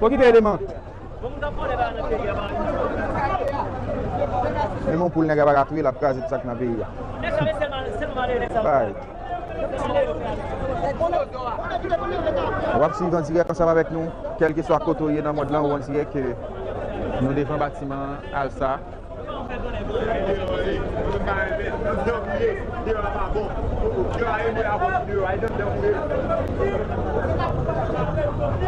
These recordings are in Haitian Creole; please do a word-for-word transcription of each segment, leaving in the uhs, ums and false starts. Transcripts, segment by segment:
Fò kite eleman. Menm yon poul nèg la pa ka touye, l ap kraze tout sa k nan peyi a. Bay. W ap swiv an dirèk ansanm avèk nou, kèlkeswa kote w ye nan mond lan, ou an dirèk ke nou devan batiman ALSA.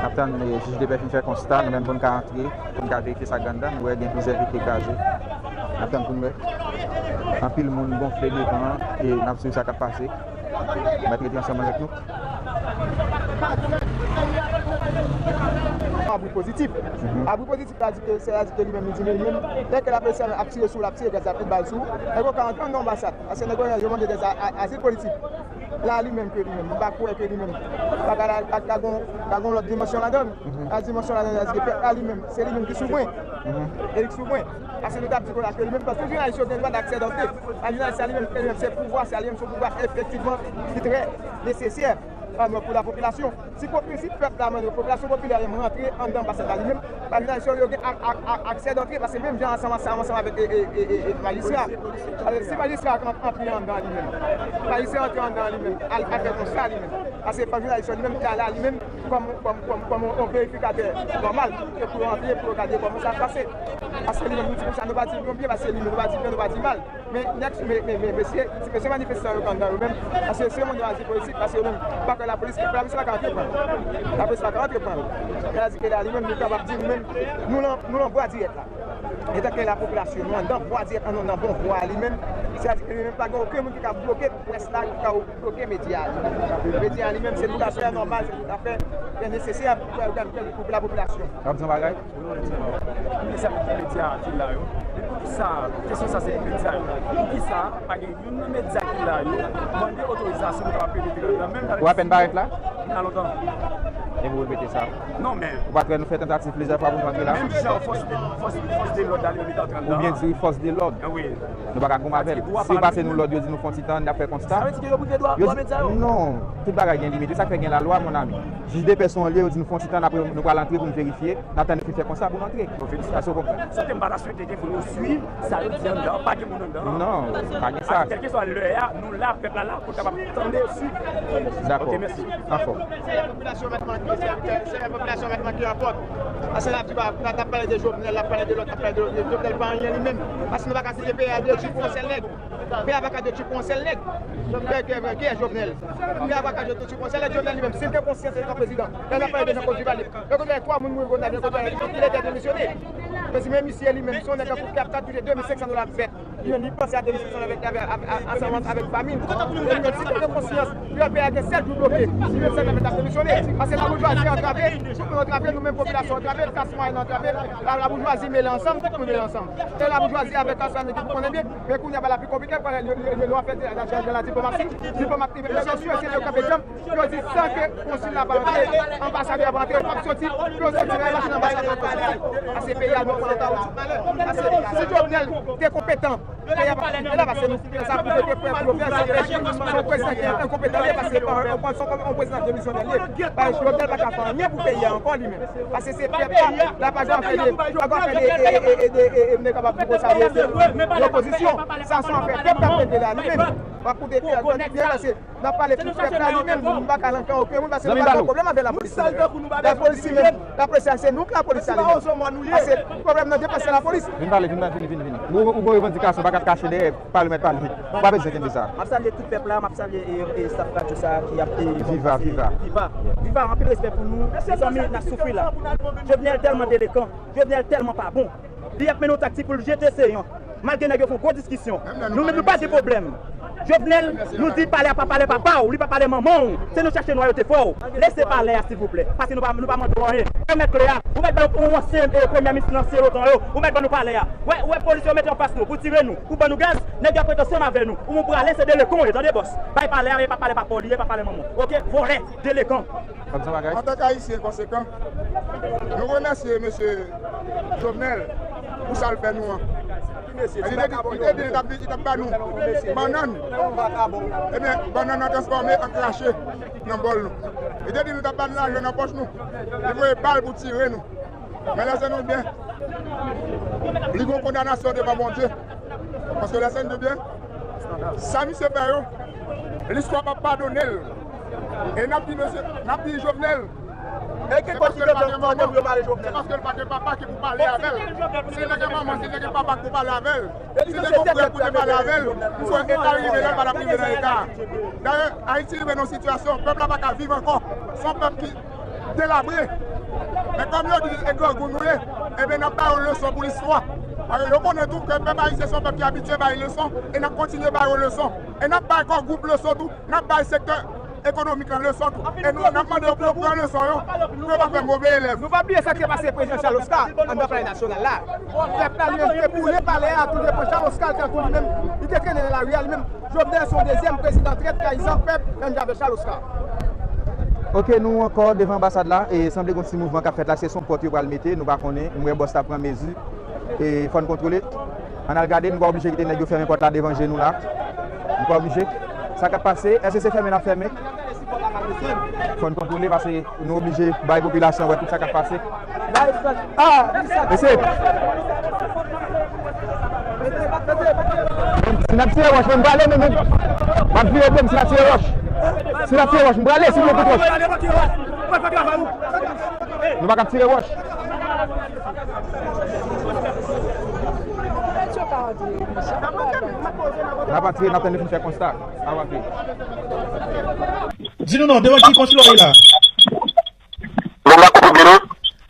Ap tann, eh, jij de pè fin fè konsta, nou menm pou n ka antre, pou n ka verifye sa k anndan, nou wè gen plizyè vit ki kraze. N ap tann pou n wè. Anpil moun gonfle devan an, e n ap swiv sa k ap pase. Mèt rete ansanm avèk nou. Abri pozitif. Abri pozitif la di ke, sè a di ke li menm, li di men li menm, lè ke lapolis ap tire sou, l ap tire gaz, l ap met bal sou, nèg yo ka antre anndan anbasad. Paske nèg yo, yo mande dèz a, a, azil politik. La, li menm ke li menm, m pa kwè ke li menm. Pa ka la, ka, ka gon, ka gon lòt dimansyon ladan l. La dimansyon ladan l, se ke pèp la li menm, se li menm ki souvren. E li ki souvren. Paske nou t ap di konsa ke li menm, paske jounalis yo gen dwa d'aksè dantre. A jounalis sa li menm, li menm se pouvwa, sa li menm se yon pouvwa efektivman ki trè nesesè, euh, pou lapopilasyon. Si popi-, si pèp la mande popilasyon popilè li menm rantre anndan anbasad la li menm, pa jounalis yo, yo gen a, a, a, aksè dantre, paske menm jan ansanm, ansanm, ansanm avèk, e, e, e, e, e majistra. Paske si majistra an-, antre anndan li menm, majistra antre anndan li menm, al, al fè konsta li menm. Paske pa jounalis yo li menm ki ta la li menm, kòm, kòm, kòm, kòm yon verifikatè nòmal, e pou yo antre, pou yo gade kòman sa ap pase. Paske li menm, nou di konsa, nou pa di l byen, paske li menm, nou pa di l byen, nou pa di l mal. Men, nèg, men, men, men, mesye, ti mesye manifestan yo k anndan yo menm, paske se moun yo aji politik, paske yo menm, pa kwè lapolis, lapolis pa ka antre pran. Lapolis pa ka antre pran. Sètadi ke la, li menm, nou kapab di, nou menm, nou lan, nou lan vwa dirèk la. Etanke lapopilasyon, nou anndan vwa dirèk, nou anndan bon vwa a li menm, sètadi ke li menm, pa gen okenn moun ki ka bloke près la, ki ka bloke medya a li menm. Medya a li menm, se tout afè nòmal, se tout afè ki nesesè pou, pou, pou, pou lapopilasyon. W ap di yon bagay? Wi, wi, wi. Medya ki la yo. Men poukisa kesyon sa se pou medya yo? Poukisa pa gen youn nan medya ki la yo mande otorizasyon pou kapab penetre anndan menm? Ou apèn parèt la? Nan lontan. Epi w repete sa. Non, men. Ou pa t wè nou fè tantativ plizyè fwa pou nou antre la? Menm jan fòs, fòs, fòs de lòd la, yo mete antre anndan. Oubyen diri fòs de lòd. Ah, wi. Nou pa ka goumen avè l. Si yo pase nou lòd, yo di nou fè yon ti tan, n ap fè konsta. Sa vle di ke yo prive dwa, dwa medya yo? Non, tout bagay gen limit. E sa k fè gen lalwa, mon ami. Jij de pè se yon lye, yo di nou fè yon ti tan, apre nou pral antre pou n verifye. N ap tann yo fin fè konsta pou n antre. Èske w konprann? Sa ke m pa ta swete ke pou nou swiv sa yo di anndan, pa gen moun anndan. Non, pa gen sa. Kèlkeswa lè a, nou la, pèp la la, pou n kapab tande, swiv. Dakò. Ok, mèsi. Anfòm. Se lè popilasyon mèt manke, se, se lè popilasyon mèt manke an pòt. Paske l ap di, pa, pa, t ap pale de Jovenel, l ap pale de lòt, l ap pale de lòt. Jovenel pa anyen li menm. Paske nou pa ka site peyi a de tchip pou yon sèl nèg. Peyi a pa ka de tchip pou yon sèl nèg. Kè, kè, kè Jovenel. Peyi a pa ka de tchip pou yon sèl nèg. Jovenel li menm, si l te konsyans, se te yon prezidan. Lè n ap pale de Jean Claude Duvalier, Jean Claude Duvalier, ki te demisyone. Mwen di, men misye li menm, se yon nèg k ap, k ap touche de mil senk san dola bèt. Li menm, li panse a de mil senk san dola bèt, avè, avè, ansanm avèk fanmi l. E li menm, si te gen konsyans, lè peyi a gen sèl jou bloke, li menm, sèl nèg k ap demisyone. Paske laboujwazi antrave, tout moun antrave, nou menm popilasyon antrave, klas mwayèn antrave, la, laboujwazi mele ansanm, tout moun mele ansanm. E laboujwazi avèk klas mwayèn ki pou konnen byen, men kounye a bagay la pi konplike, lè, lè, lè, lè w ap fè de, de, de la diplomasi, diplomasi, mesye, si yo kanpe djanm, yo di san ke konsil la pa antre, anbasadè a pa antre, yo p ap soti, yo soti nan machin anbasadè a pa soti. Paske peyi a nou pran anba yon ti malè. Paske si Jovenel te konpetan, Peyi a pa kite la, paske nou sa pou kote pèp yo fè, se rejim, se yon prezidan ki enkonpetan li ye, paske se pa yon, yon prezidan demisyonè li ye. Paske Jovenel pa ka fè anyen pou peyi a ankò li menm. Paske se pèp la, la pa gen afè de, pa gen afè de, e, e, e, de, e, e, m te kapab di konsa, de, de, de opozisyon. Sa se yon afè pèp k ap regle la li menm. W ap koute pèp la, paske n ap pale pou pèp la li menm, nou pa ka rantre okenn moun, paske nou pa gen pwoblèm avèk lapolis. Lapolis li menm, lapolis la, se nou k lapolis la li menm. Paske pwoblèm nan depase lapolis. Vin pale, vin pale, vini, vini, vini. Ou, ou gen revandikasyon, pa ka kache dèyè, pale, mèt pale. Ou pa bezwen kenbe sa. M ap salye tout pèp la, m ap salye, e, e, staff radyo sa a ki ap, e, viva, viva. Viva. Viva, anpil respè pou nou. Mezanmi, n ap soufri la. Jovenel tèlman delekan, Jovenel tèlman pa bon. Li ap mennen yon taktik pou l jete Seyon. Malgre nèg yo fè yon gwo diskisyon, nou menm nou pa gen pwoblèm. Jovenel, nou di pale a pa pale papa w, li pa pale manman w. Se nou chache nwa yo te fè w. Lese palè a, silvouplè. Paske nou pa, nou pa mande w anyen. Ou mèt kle a, ou mèt ban yon ansyen, e, premye minis nan ansyen lotan yo, ou mèt ban nou palè a. Wè, wè polis yo mete anfas nou pou tire nou, pou ban nou gaz, nèg yo ap ret ansanm avè nou. Ou moun prale, se delekan w ye, tande bòs. Bay palè a, e pa pale papa w li ye, pa pale manman w. Oke, vòlè, delekan. Antanke Ayisyen konsekan, nou remèsye mesye Jovenel pou sa l fè nou an. Li te di, li te di li t ap, li t ap ba nou bannann. Ebyen, bannann nan transfòme an krache nan bòl nou. Li te di nou t ap ba nou lajan nan pòch nou. Li voye bal pou tire nou. Men lèse nou byen. Li gen yon kondanasyon devan Bondye. Paske lèse nou byen. Sa misye fè yo, listwa p ap padone l. E n ap di mesye, n ap di Jovenel, e ki se paske l pa gen manman, se paske l pa gen papa ki pou pale avè l. Si l te gen manman, si l te gen papa ki pou pale avè l, si l te gen frè pou te pale avè l, pou fè eta rive la, l pa t ap rive nan eta a. Dayè, Ayiti rive nan yon sitiyasyon, pèp la pa ka viv ankò. Se yon pèp ki delabre. Men kòm yo di e grangou nou ye, ebyen n ap ba yo leson pou listwa. Paske yo konnen tou ke pèp ayisyen se yon pèp ki abitye bay leson, e n ap kontinye ba yo leson. E n ap bay kò gwoup leson tou, n ap bay sektè ekonomik lan leson tou. E nou, n ap mande yo pou yo pran leson yo, pou yo pa fè move elèv. Nou pa bliye sa k te pase prezidan Charles Oscar anndan Palè Nasyonal la. Pèp la li menm te boule palè a, tou devan Charles Oscar, tankou li menm, li te trennen nan lari a, li menm. Jovenel se yon dezyèm prezidan trèt, trayizan pèp, menm jan avèk Charles Oscar. Ok, nou ankò devan anbasad la, e sanble gon ti mouvman k ap fèt la, se son pòt yo pral mete, nou pa konnen, m wè bòs la pran mezi, e fò n kontwole. Ann al gade, nou pa oblije kite nèg yo fèmen pòt la devan je nou la. Nou pa oblije. Sa k ap pase? Èske se fèmen n ap fèmen? Fò n kontwole, paske nou oblije bay popilasyon wè tout sa k ap pase. Ah, mesye. Si n ap tire wòch, men m prale, men, men. M ap vire do m, si n ap tire wòch. Si n ap tire wòch, m prale, si nou kout wòch. Nou pa ka tire wòch. N ap tire, n ap tann yo fin fè konsta. Avante. Di nou non, devan ki konsila w ye la? Bon, m pa konprann byen non.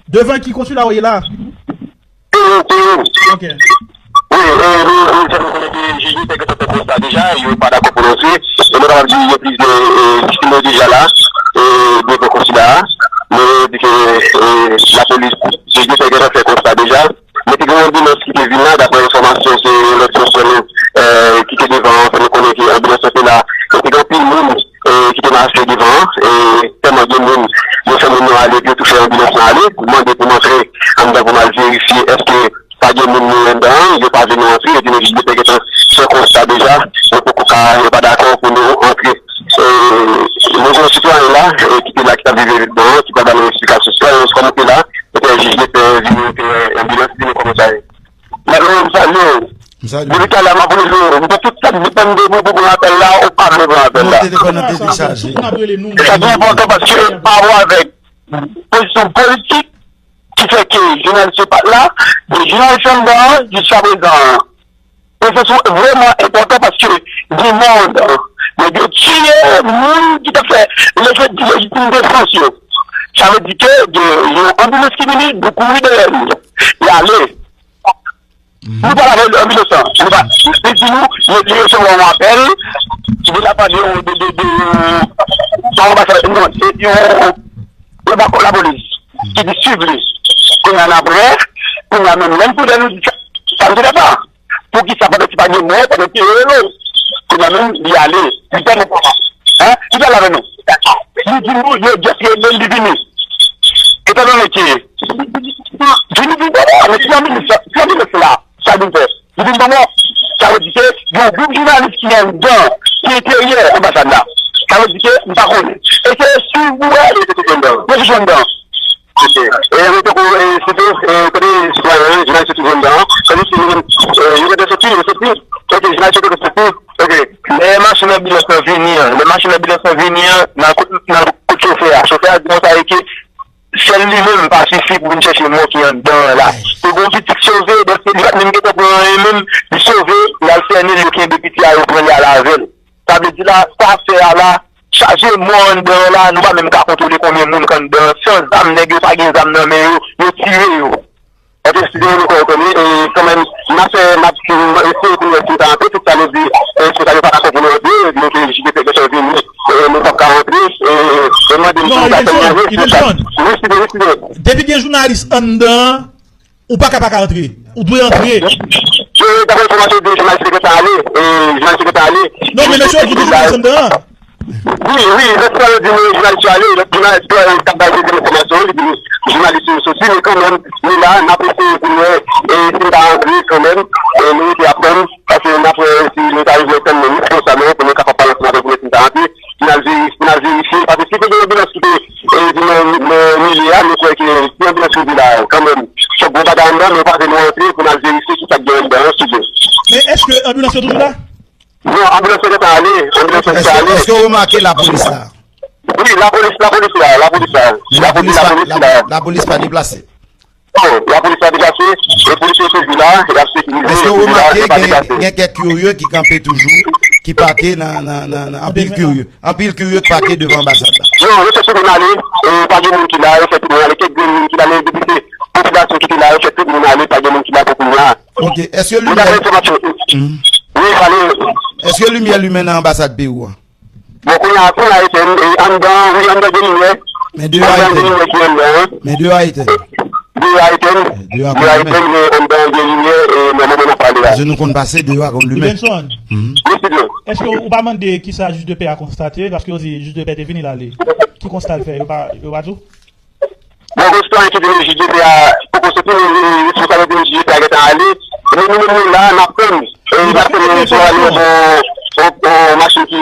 Devan ki konsila w ye la? Peyi, peyi. Ok. Wi, e, nou, nou fè nou konnen ke jij yo te gentan fè konsta deja, yo pa dakò pou rantre. E nou kapab di gen plizyè, e, viktim yo deja la, e, devan konsila a. Men yo di ke, e, lapolis, jij yo te gentan fè konsta deja. Men te gen yon anbilans ki te vin la, daprè enfòmasyon, se lòt sòs nou, e, ki te devan an, fè nou konnen ke anbilans lan te la. E te gen anpil moun, e, ki te mache devan an, e, tèlman gen moun, yo fè moun yo ale, yo tou fè anbilans lan ale, mande pou m antre anndan pou m al verifye èske pa gen moun nou anndan an, yo pa vle nou antre, yo di nou jij yo te gentan fè konsta deja, yo poko ka, yo pa dakò pou nou antre. E, nou gen yon sitwayen la, e, ki te la, ki t ap viv nan vil nan, ki pral ba nou eksplikasyon. Sitwayen, kòman w te la? Petèt jij yo te vini, te wè anbilans, di nou kòman sa ye. Mèt Leroy, m salye w. M salye w. Depi talè m ap rele w, m fè tout sa k depann de mwen pou pran apèl la, ou pa vle pran apèl la. Non, telefòn nan te dechaje. Sa ki enpòtan paske pa wè avèk pozisyon politik ki fè ke jounalis yo pa t la, men jounalis anndan an, jiska prezan, pwosesis vrèman enpòtan paske gen mò anndan. Nèg yo tiye moun ki t ap fè lejitim defans yo. Sa vle di ke gen yon anbilans ki vini, nou kouri dèyè li. Li ale. Nou pale avè anbilans lan. Nou pa, li di nou, li, li resevwa yon apèl ki deja pale de, de, de, de, yon anbasadè, non, de, yon, yon bako lapolis ki di swiv li. Kounye a n ap wè, kounye a menm, menm kounye a nou di sa, sa n te fè pa. Poukisa pandan ki pa gen mò, pandan ki yo rele w? Kounye a menm, li ale, li pèmèt, hein? Li pale avè nou. Li di nou, yo just rele l, li vini. Etandone ke, vini, vini, bon, men si anbilans la, si anbilans la, sa vin fè? Li vin ban mò. Sa vle di ke gen yon gwoup jounalis ki anndan, ki enteryè anbasad la. Sa vle di ke m pa konnen. E se swiv pou wè, yo te toujou anndan. Yo toujou anndan. E yo te ko, e, se te, e, kote sitwayen, jounalis yo toujou anndan. Kote si yo, e, yo te soti, yo soti. Ok, jounalis yo te soti. Ok. Lè machin anbilans lan vini an, lè machin anbilans lan vini an, nan kot, nan kot chofè a. Chofè a di konsa e ke sèl li menm pa sifi pou vin chèche mò ki anndan an la. Te gen yon pitit ki sove, donk li pa t menm gentan pran anyen menm, li sove, l al sènen l, yo kenbe pitit a, yo pran li al avè l. Sa vle di la, sa fè a la, chaje mò anndan an la, nou pa menm ka kontwole konbyen moun k anndan an, san zam, nèg yo pa gen zam nan men yo, yo tire yo. Èske si nou kwè yo konnen, e, kanmenm, n ap fè, n ap eseye pou nou wè si nou ka antre, tout sa nou di, e, responsab yo pa dakò pou nou antre, nou te jije fè kèk chòz vini, e, nou p ap ka antre, e, e, mande m si nou ka fè yon responsab. Wi, si, wi, si. Depi gen jounalis anndan an, ou pa ka pa ka antre. Ou dwe antre. Yo, daprè enfòmasyon, yo di jounalis yo gentan ale, e, jounalis yo gentan ale. Non, men mesye yo di jounalis anndan an. Wi, wi, lòt fwa yo di nou jounalis yo ale, lòt jounalis yo, e, k ap bay dezyèm enfòmasyon, li di nou jounalis yo soti, men kanmenm, nou la, n ap eseye pou nou wè, e, si n ta antre kanmenm, e, nou rete ap tann, paske n ap wè si nou ta rive tann nan responsab yo, pou nou kapab pale ansanm avèk nou si n ta antre, pou n al veri-, pou n al verifye, paske si te gen anbilans ki te, e, vin nan, nan milye a, nou kwè ke si anbilans yo vin la, kanmenm, fòk gon bagay anndan, men yo pa vle nou antre pou n al verifye ki sa k gen anndan an, sou yo. Men èske anbilans yo toujou la? Non, anbilans yo gentan ale, anbilans yo gentan ale. Èske w remake lapolis la? Wi, lapolis, lapolis la, lapolis la. Men lapolis pa, lapolis la, lapolis pa deplase. Non, lapolis pa deplase, e polisye yo toujou la, y ap sekirize, yo toujou la, yo pa deplase. Èske w remake gen, gen kèk kirye ki kanpe toujou, ki pake nan, nan, nan, nan, anpil kirye, anpil kirye ki pake devan anbasad la? Non, yo fè tout moun ale, e pa gen moun ki la, yo fè tout moun ale, kèk grenn moun ki la, men depi se popilasyon ki te la, yo fè tout moun ale, pa gen moun ki la pou kounye a. Ok, èske limyè, wi, pale. Èske limyè limen nan anbasad peyi w an? Bon, kounye a, kounye a etèn, e, anndan, wi, anndan gen limyè. Men deyò a etèn. Anndan gen limyè ki anndan, wi. Men deyò a etèn. Deyò a etèn. Deyò a etèn, men anndan gen limyè, e, nan moman n ap pale a. Paske nou konn pase deyò a konn limen. Ivenson, wi, Sidney. Èske ou pa mande kisa jij de pè a konstate? Paske yo di jij de pè te vini, l ale. Ki konsta l fè? Yo pa, yo pa di w? Bon, gen sitwayen ki di nou jij de pè a poko soti, men li, responsab yo di nou jij de pè a gentan ale. Men nou menm nou la, n ap tann. E, n ap tann nou sou ale yon, yon, yon machin ki,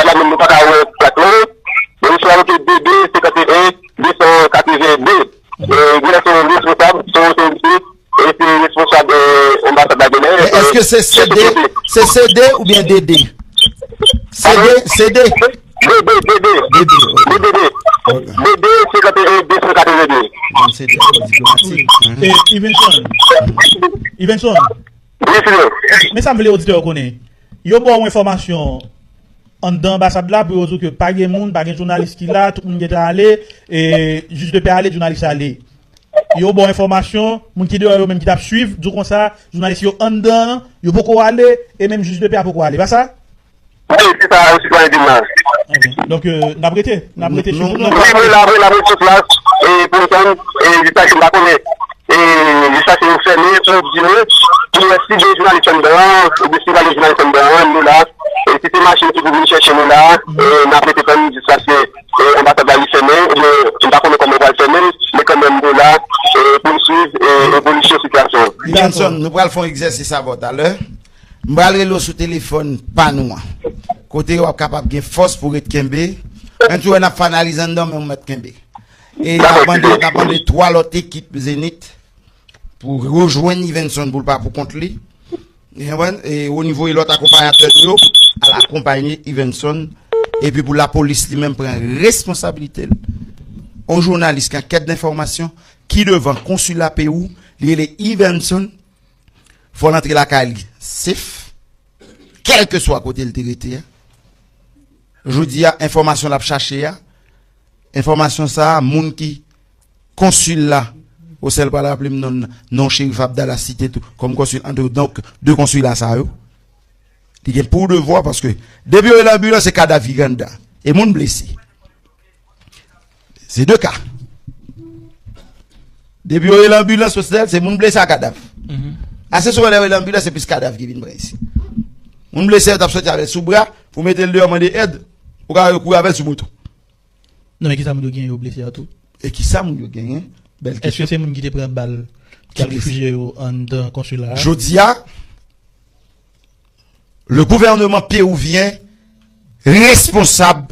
la menm nou pa ka wè plak lan. Men sou ale te de de senkanteyen de san katreven de. E, gen lè se yon responsab, se yon otorite, e se responsab, e, anbasad la genlè. Men èske se C D, se C D oubyen D D? C D, C D. D D, D D. D D, D D. D D, senkanteyen de san katreven de. Bon, se de diplomatik. E, Ivenson. Ivenson. Wi, Sidney. Men sa m vle oditè yo konnen. Yo ba w enfòmasyon anndan anbasad la pou yo di w ke pa gen moun, pa gen jounalis ki la, tout moun gentan ale, e jij de pè ale, jounalis ale. Yo ba w enfòmasyon, moun ki deyò yo menm ki t ap swiv, di w konsa, jounalis yo anndan an, yo poko ale, e menm jij de pè a poko ale, pa sa? Wi, se sa, sitwayen di m la. Ok. Donk, euh, n ap rete, n ap rete sou wout lan. Wi, mwen la, mwen la, mwen sou plas, e pou m tann, e jiskaske m pa konnen, e jiskaske yo fèmen, pou di nou, pou wè si gen jounalis anndan an, oubyen si pa gen jounalis anndan an, nou la, e si se machin ki pou vin chèche nou la, e n ap rete tann jiskaske, e, anbasad la li fèmen, oubyen m pa konnen kòman yo pral fèmen l, men kanmenm nou la, e, pou n swiv, e, evolisyon sitiyasyon an. Ivenson, nou pral fè yon egzèsis avè w talè. M pral rele w sou telefòn pa nou an. Kote w ap kapab gen fòs pou w ret kenbe. Menm si w wè n ap fè analiz anndan, men w mèt kenbe. E n ap mande, n ap mande twa lòt ekip Zenith pou rejwenn Ivenson pou l pa pou kont li. Ou konprann? E o nivo e lòt akonpayatè nou yo, al akonpaye Ivenson. Epi pou lapolis li menm pran responsabilite l. On jounalis ki an kèt denfòmasyon, ki devan konsila peyi w, li rele Ivenson, fò l antre lakay li safe, kèlkeswa kote l te rete a. Jodi a, enfòmasyon l ap chache a, enfòmasyon sa a, moun ki konsil la, Rosel pral raple m non, non Cherif Abdallah site tou kòm konsil, ant donk de konsila sa yo. Li gen pou devwa paske depi yo rele anbilans, se kadav ki anndan. E moun blese. Se de ka. Depi yo rele anbilans, Rosel, se moun blese ak kadav. Ase souvan lè yo rele anbilans, se plis kadav ki vin pran isi. Moun blese, yo t ap soti avè l sou bra, pou mete l deyò, mande èd, ou ka wè yo kouri avè l sou moto. Non, men kisa moun yo genyen yo blese a tou? E kisa moun yo genyen? Bèl kesyon. Èske se moun ki te pran bal, ki al refijye yo anndan konsila a? Jodi a, Le gouvernement péruvien responsab,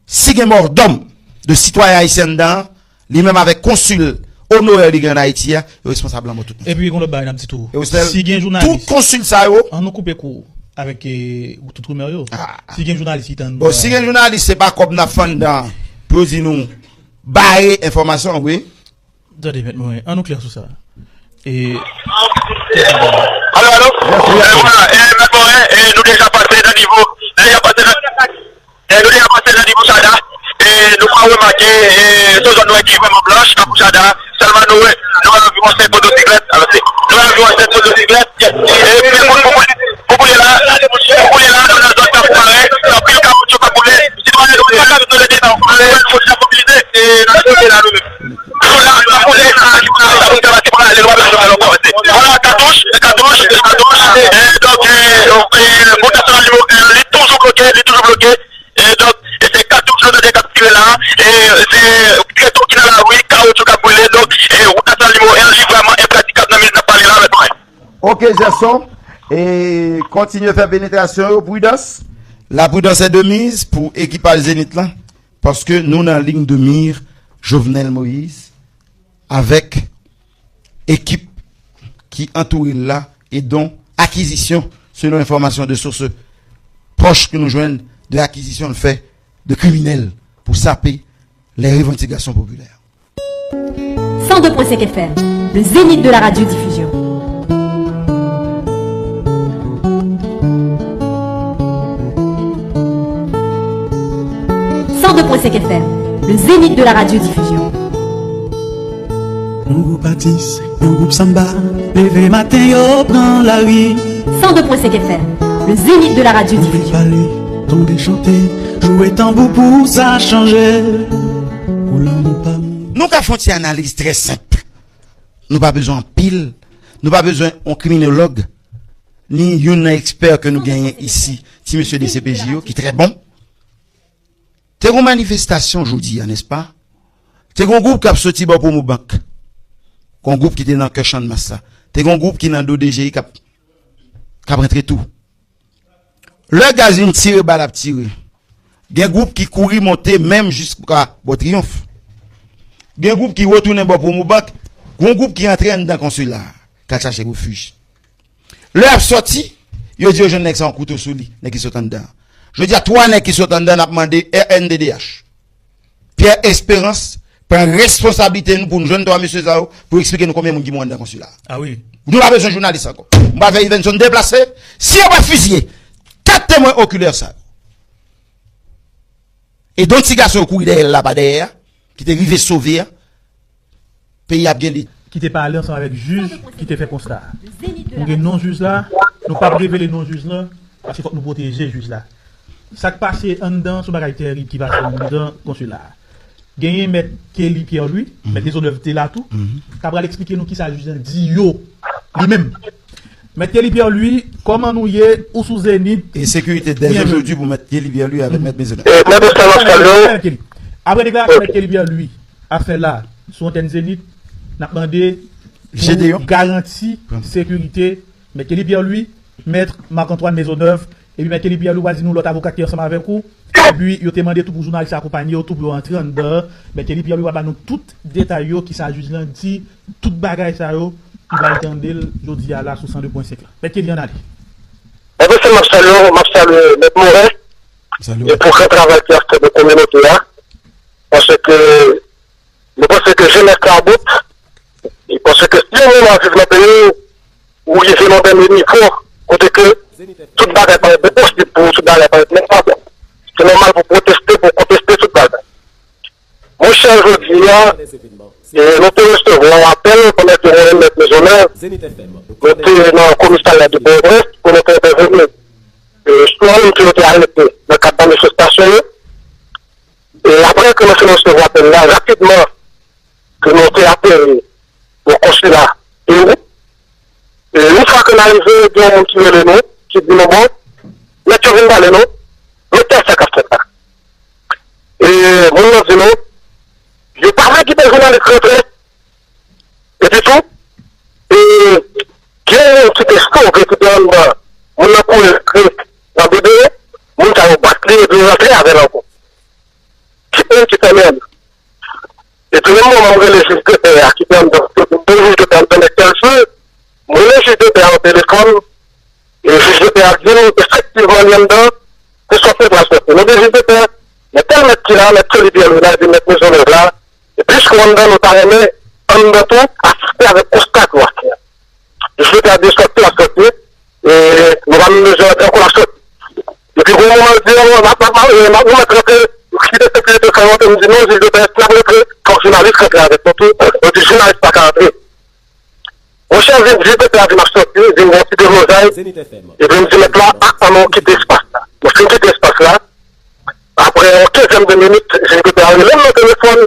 si gen mòdòm de sitwayen ayisyen anndan an, li menm avèk konsil onorè li gen ann Ayiti a, yo responsab lanmò tout moun. Epi gen lòt bagay n ap di tou. E Wesnel, si gen jounalis, tout konsil sa yo, an nou koupe kou avèk, eh, tout rimè yo. Ah. Si gen jounalis ki tann, bon, si gen jounalis, se pa kòb n ap fè anndan an pou yo di nou bare enfòmasyon, wi. Tande, Mèt Moren, an nou klè sou sa. E, alo, alo? Wi, wi. E, vwala, e, Mèt Moren, e, nou deja pase nan nivo, nou deja pase nan, e, nou deja pase nan nivo Chada. E, nou ka remake, e, se yon zòn nou wè ki vrèman blanch, tankou Chada. Sèlman nou wè, nou wè anviwon senk motosiklèt, alò se, nou wè anviwon senk motosiklèt. E, men pou, pou, pou, pou kounye la, pou kounye la, nou nan zòn Kafou Maren, anpil kawoutchou k ap boule. Sitwayen yo, yo, yo, yo, yo, yo mobilize, e, nan kote la, nou menm. Vwala, katouch, katouch, katouch. E, donk, e, e, wout nasyonal nimewo en, li toujou bloke, li toujou bloke. E, donk, e se katouch yo tande k ap tire la. E, se geto ki nan lari, kawoutchou k ap boule. Donk, e, wout nasyonal nimewo en, li vrèman enpratikab nan minit n ap pale la, mèt mwen. Ok, Gerson. E kontinye fè penetrasyon yo, pridans. La prudence est de mise pou ekipaj Zenith lan, paske nou nan ligne de mire Jovenel Moïse avèk ekip ki antoure l la, e dont acquisition, selon enfòmasyon de sources proches ke nou jwenn, de akizisyon l fè de kriminèl pou sape les revendications populaires. Cent deux point cinq F M, le zénith de la radiodiffusion. Cent deux point cinq F M, le zénith de la radiodiffusion. Yon gwoup atis, yon gwoup sanba, leve maten yo pran lari. Cent deux point cinq F M, le zénith de la radiodiffusion. Tonbe pale, tonbe chante, joure tanbou pou sa chanje. Pou lanmou pa mouri. Nou ka fè yon ti analiz trè senp. Nou pa bezwen anpil, nou pa bezwen yon kriminolog, ni youn nan ekspè ke nou genyen isi, ti mesye D C P J yo, ki trè bon. Te gon manifestasyon jodi a, nèspa? Te gon gwoup k ap soti bò Promobank. Gon gwoup ki te nan kè Channmas la. Te gon gwoup ki nan do D G I k ap, k ap rantre tou. Lè gaz vin tire, bal ap tire. Gen gwoup ki kouri monte menm jiska bò Triyonf. Gen gwoup ki retounen bò Promobank. Gon gwoup ki antre anndan konsila a, k al chache refij. Lè y ap sòti, yo di yo jwenn nèg sa yon kouto sou li, nèg ki sot anndan an. Jodi a, twa nèg ki sot anndan an ap mande R N D D H. Pierre Espérance pran responsablite nou pou nou jwenn twa mesye sa yo, pou eksplike nou konbyen moun ki mouri anndan konsila a. Ah wi. Nou pa bezwen jounalis ankò. M pral fè Yvenson deplase. Si yo pa fiziye kat temwen okilè sa yo, e de ti gason yo kouri dèyè l la pa dèyè a, ki te rive sove a, peyi a ap gen li. Ki te pale ansanm avèk jij ki te fè konsta a. Nou gen non jij la, nou p ap revele non jij lan, paske fòk nou pwoteje jij la. Sa k pase anndan, se yon bagay terib ki pase anndan konsila a. Genyen mèt Kelly Pierre Louis, mèt Maisonneuve te la tou, ta pral eksplike nou kisa jij lan di yo, li menm. Mèt Kelly Pierre Louis, kòman nou ye? Ou sou Zenith? E sekirite dèyè jodi pou mèt Kelly Pierre Louis avèk mèt Maisonneuve. E, mèt Maisonneuve, salut. Apre deklarasyon mèt Kelly Pierre Louis ap fè la sou antèn Zenith, n ap mande pou garanti sekirite mèt Kelly Pierre Louis, mèt Marc Antoine Maisonneuve, epi mèt Kelly Pierre Louis va di nou lòt avoka ki te ansanm avèk ou. Epi yo te mande tou pou jounalis yo akonpanye yo tou pou yo antre anndan. Mèt Kelly Pierre Louis va ba nou tout detay yo, kisa jij lan di, tout bagay sa yo, nou pral tande l jodi a la sou san de pwen senk la. Mèt Kelly, ann ale. Mèt Maisonneuve, m ap salye w, m ap salye mèt Moren, e pou gran travay ki ap fèt nan kominote a, paske nou panse ke jenès la bout, e panse ke si yon moun ap viv nan peyi, ou rive nan dènye nivo, kote ke tout bagay parèt enposib pou ou, tout bagay parèt nenpòt. Se nòmal pou pwoteste, pou konteste tout bagay. Monchè, jodi a, e, nou te resevwa yon apèl pandan ke mwen menm mèt Maisonneuve, nou te nan komisarya de Pòtoprens pou nou te entèveni, e, sou yon moun ke yo te arete nan kad manifestasyon yo. E apre ke nou fin resevwa apèl la, rapidman, ke nou te ateri nan konsila Perou. E yon fwa ke n arive, gen yon moun ki rele nou, ki di nou, bon, mèt yo vin pale nou, men tèl sa k ap fèt la. E moun nan di nou, yo pa vle kite jounalis rantre. Epi tou, e gen yon moun ki te sove, ki te anndan, moun nan kouri rantre, avè l ankò. Ki moun ki fèmen l? Epi menm moman m rele jij de pè a ki te anndan, m di jij de pè a m di nèg tèl jou, m rele jij de pè a nan telefòn, e jij de pè a di m efektivman li anndan, se sòti l pral sòti. Nou di jij de pè, men tèl mèt ki la, mèt Kelly Pierre Louis la, di mèt Mezonèv la, e plis ke w anndan nou ta renmen anndan tou asiste avèk konsta ke w ap fè a. Jij de pè a di sòti l ap sòti, e nou pa menm bezwen antre ankò l ap sòti. Epi gon moman l di, m ap, m ap, m ap, m ap rantre, kite sekirite fè rantre, m di non, jij de pè, si n ap rantre, fòk jounalis rantre avèk nou tou. Yo di jounalis pa ka rantre. Monchè, vin, jij de pè a vin ap sòti, vin gen yon ti deblozay, epi m di mèt la, a, ann nou kite espas la. Nou fin kite espas la, apre yon kenzèn de minit, jij de pè a rele m nan telefòn,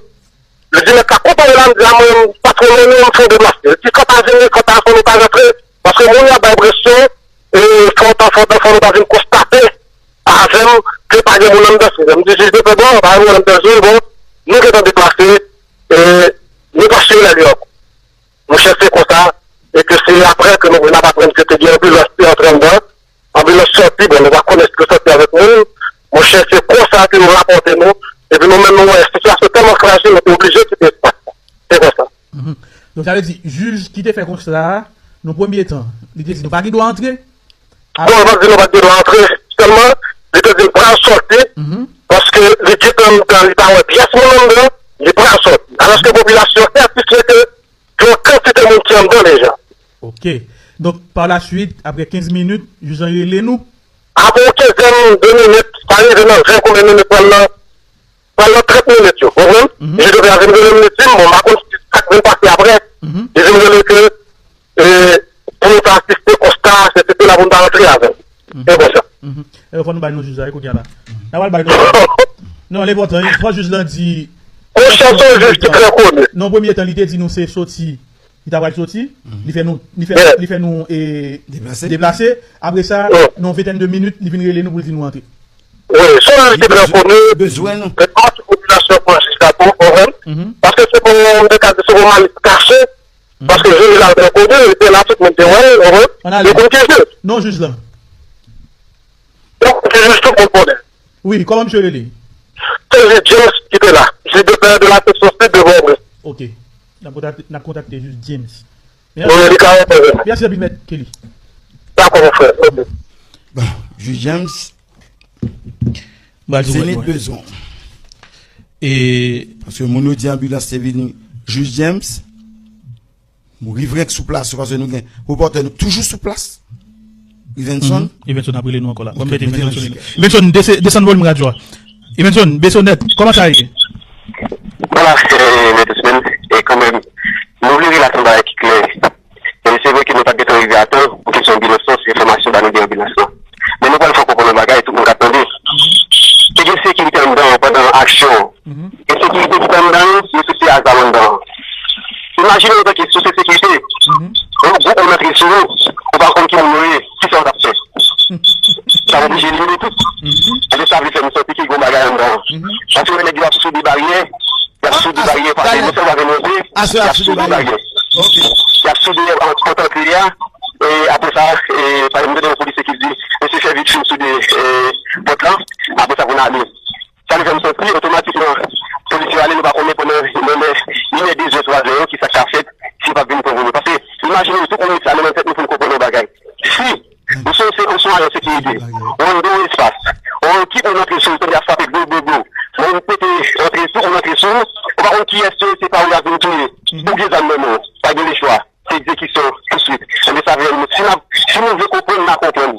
li di mèt la konpare la, m di a mwen, patwon mwen, non, m fè yon deplase. Li di fò w ta vini, fò w ta, fò nou ta rantre, paske moun yo ap bay presyon, e fò w ta, fò w ta, fò nou ta vin konstate avè m ke pa gen moun anndan se. M di jij de pè, bon, pa gen moun anndan se, bon, nou gentan deplase, e nou pa sou nèg yo ankò. Monchè, se konsa, e ke se apre ke nou vin ap aprann ke te gen anbilans ki antre anndan, anbilans sòti, bon, nou pa konnen si yo sòti avèk moun. Monchè, se konsa ke yo rapòte nou, epi nou menm nou wè sitiyasyon tèlman frajil, nou te oblije kite espas la. Se konsa. Mhm. Donk, sa vle di, jij ki te fè konsta a, nan premye tan, li te di nou pa gen dwa antre. Bon, li pa t di nou pa t gen dwa antre, sèlman, li te di n pral sòti, mhm, paske li gentan anndan, li pa wè pyès moun anndan, li pral sòti. Alòske popilasyon an sètifye ke gen yon kantite moun ki anndan deja. Ok. Donk, pa la swit, apre kenz minit, jij lan rele nou. Apre yon kenzèn de minit, sa rive nan ven konbyen minit, pral nan, pral nan trant minit yo, konprann? Mhm. Jij de pè a vin rele m, li di m, bon, m pa konn si sa k vin pase apre. Mhm. Li vin rele ke, e, pou nou ta asiste konsta, se, se te la pou nou ta rantre avè l. Mhm. Se konsa. Mhm. E fò nou bay non jij la, e kounye a la. N a pral bay non. Non, li enpòtan, wi. Fò jij lan di. Monchè, se yon jij ki trè koni. Non, premye tan, li te di nou se soti. Li ta pral soti. Mhm. Li fè nou, li fè, yeah, li fè nou, e, deplase. Deplase. Apre sa, yeah, nan ventèn de minit, li vin rele nou pou l di nou antre. Wi, se yon jij ki trè koni. Bezwen nou. Men pa tout popilasyon pran jij la pou, konprann? Mhm. Paske se pou, m te ka di, se pou malis kache. Mhm. Paske jij la trè koni, li te la, tout moun te wè l, konprann? Ann ale. Li konn ki jij. Non, jij lan. Li konn ki jij, tout moun konnen. Wi, kòman misye rele? Se jij James ki te la. Jij de pè de la seksyon sid de Pòtoprens. Ok. N ap kontakte, n ap kontakte jij James. Mèsi. Wi, li ka reponn. Mèsi anpil, mèt Kelly. Dakò, mon frè. Ok. Bon, jij James, Zenith bezwen. E paske moun yo di anbilans te vini. Jij James, nou rive sou plas yo, paske nou gen repòtè nou toujou sou plas. Rivenson. Mhm. Rivenson ap rele nou ankò la. Ok, mete Rivenson. Rivenson, dese-, desann volim radyo a. Rivenson, Besonèt, kòman sa ye? Vwala, e, mèt Ousmane, e kanmenm, nou vle relate yon bagay ki klè. E se vre ke nou pa t gentan rive a tan pou kesyon anbilans lan, se enfòmasyon ba nou de anbilans lan. Men nou pral fè w konprann yon bagay, tout moun k ap tande. Te gen sekirite anndan pandan aksyon an. Mhm. E sekirite ki te anndan yo, yo soti a zam anndan. Imajine w antanke sou sekirite, mhm, yon gwoup moun antre sou ou, ou pa konn ki moun yo ye, kisa w t ap fè? Sa oblije limite tout. Mhm. Ebyen, sa vle fè m santi ke gon bagay anndan. Mhm. Paske nèg yo ap soude baryè, y ap soude baryè, paske nou sèlman vin monte, y ap soude baryè. Ok. Y ap soude ant, ant antre a, e apre sa, e, pa egzanp, m tande yon polisye ki di, mesye fè vit fè soude, e, pòt lan, apre sa pou n ale. Sa vle fè m santi, otomatikman, polisye yo ale, nou pa konnen pandan inè, inè, dezè, twazè yo, kisa k ka fèt, si yo p ap vin pran nou. Paske, imajine w, tout moun met sa nan tèt nou pou n konprann yon bagay. Si ou se, ou se yon ajan sekirite, ou anndan yon espas, yon ekip moun antre sou ou, tande ap frape gwo, gwo, gwo. Moun pete antre sou, moun antre sou ou, ou pa konn kiyès yo ye, se pa ou y ap vin touye. Mhm. Ou gen zam nan men w, pa gen lechwa. Se egzekisyon touswit. Ebyen, sa vle di, si n ap, si nou vle konprann, n a konprann.